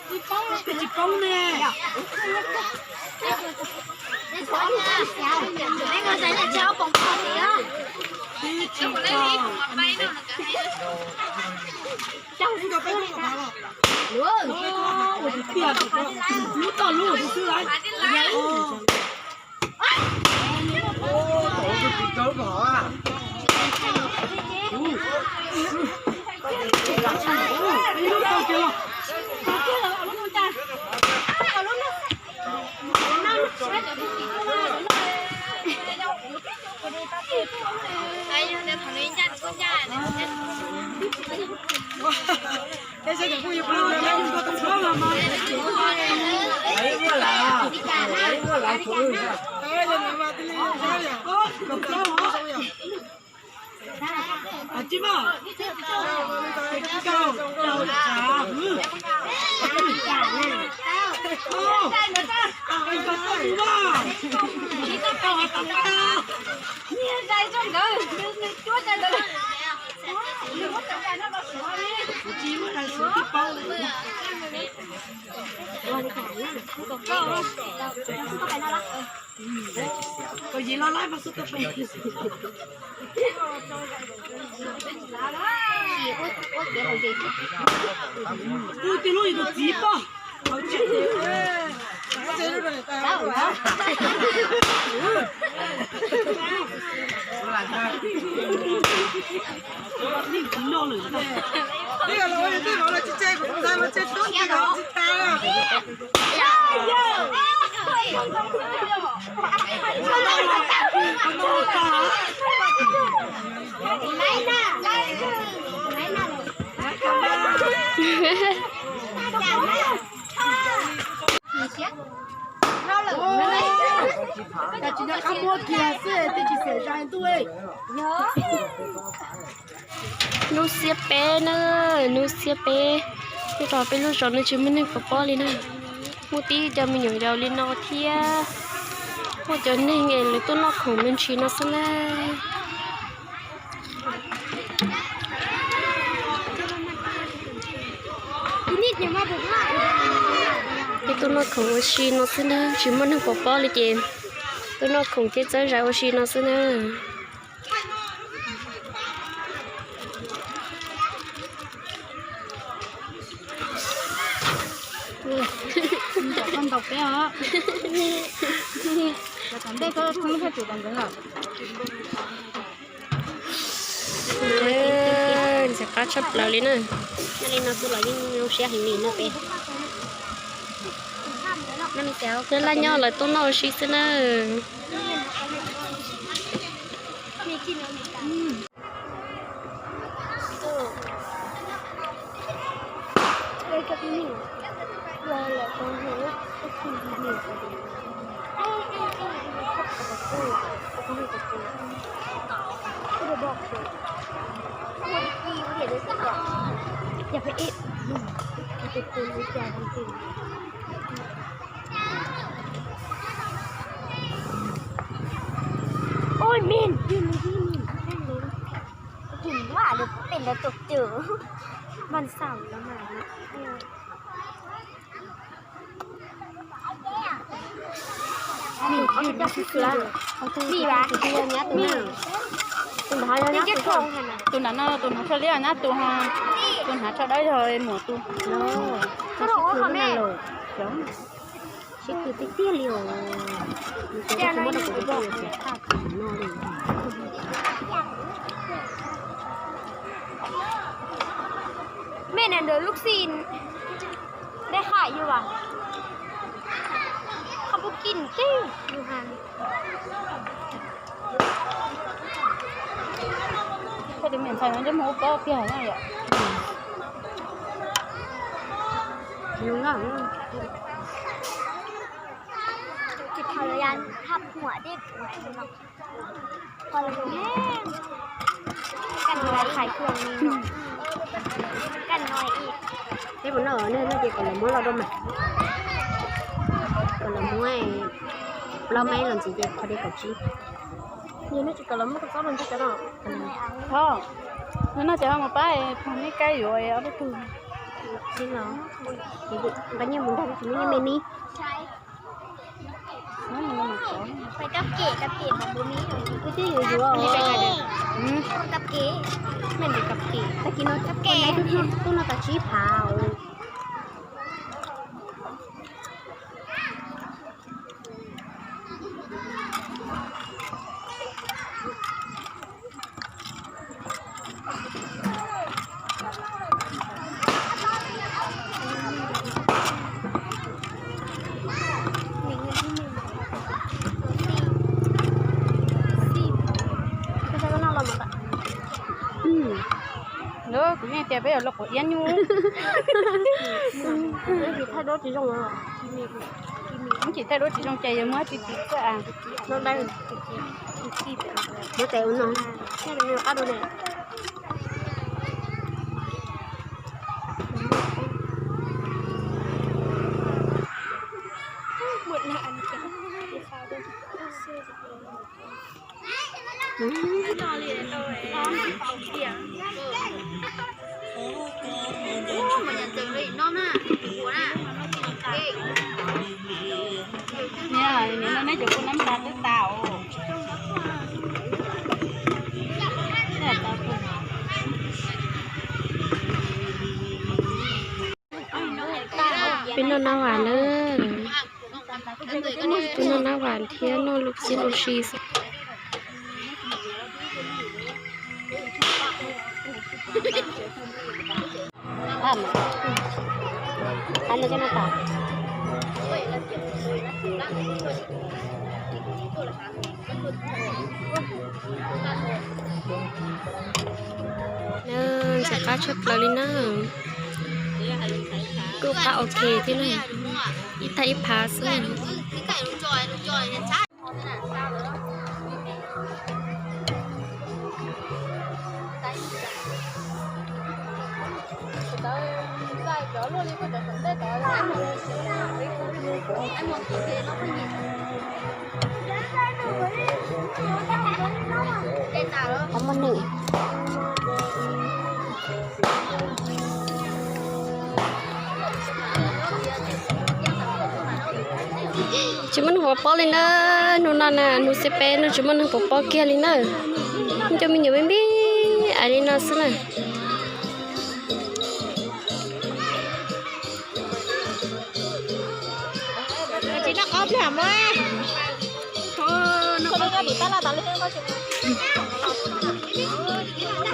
Tsis poob ne. Lub toj lub xwb. Tus yim los laib mas xub tus pem. Tus twg lub yim tus txiv poj. Cas tsis nco qab muab kiag xwb, twb tsis xav zais ntuj. Hnub xiab peb na, hnub xiab peb, nyob rau peb lub zos no tsis muaj neeg pov pob li na. Muaj tib co me nyuam yaus li no thiab muaj cov neeg es lawv tuaj noj khoom me ntsis no xwb na. Peb tuaj noj khoom ua si no xwb na, tsis muaj neeg pov pob li ces tuaj noj khoom thiab txawb zais ua si no xwb na. Ntaus peb os. Tom ntej koj txheeb lub phaj tsum tom ntawd lawm. Ntxim qab tshaj plaws li na. Nyob li no xwb los yeej zoo siab heev li na peb. Nyob laj nyob lawv tuaj noj ua si xwb na. Ôi, men, men, men, men. Tus nrab lub pem ntawd tus cwm. Vaj xaum los mas. Tus nrad no tus hnav tsho liab nyab tus, tus hnav tsho dawb yog muam tus. Sib tw tiag tiag li os. Mej na ntawd lub xij dej haj yus as, qhov puv kim teg yus has. Koj tus me ntxhais no nyob mus ua pob tiag na yom. Ces thov lawv ya haj muam dej puv no. Qhov lawv mus, kaj no khais kuv, kaj no ib. Peb mus noj no ces kom lawv muab los dua mas. Kom lawv muab plaub maib los ntxiv ces qhov dej kaum tsib. Yog nej tsis kom lawv muab kua txob los ntxiv cov no. Ho, no noj ces ho mus pab pog neb kaib yuav ob peb tug. Nqa nyiaj mus ntag, nyiaj me me. Twb yuav yuav, tag kis no, tub no tas tsib phav. Kuv yeej tias peb yuav los quav iab nyuj. Tsis thaij duab tsis zoo, tsis thaij duab tsis zoo ces yog muab tsis txiv xwb as. Muab tes ua no, qab dua li. Neb cov kua nab npla twb tas os. Peb noj nab vas na. Peb noj nab vas thiab noj lub xib ua si xwb. Ntxim qab tshaj plaws li na. Kuj qab ok thiab na, ib thaj ib phav xwb. Qhov muaj neeg. Tsis muaj neeg pov pob li na. Hnub no na, hnub xiab peb no tsis muaj neeg pov pob kiag li na. Cov me nyuam me me ais li no xwb na.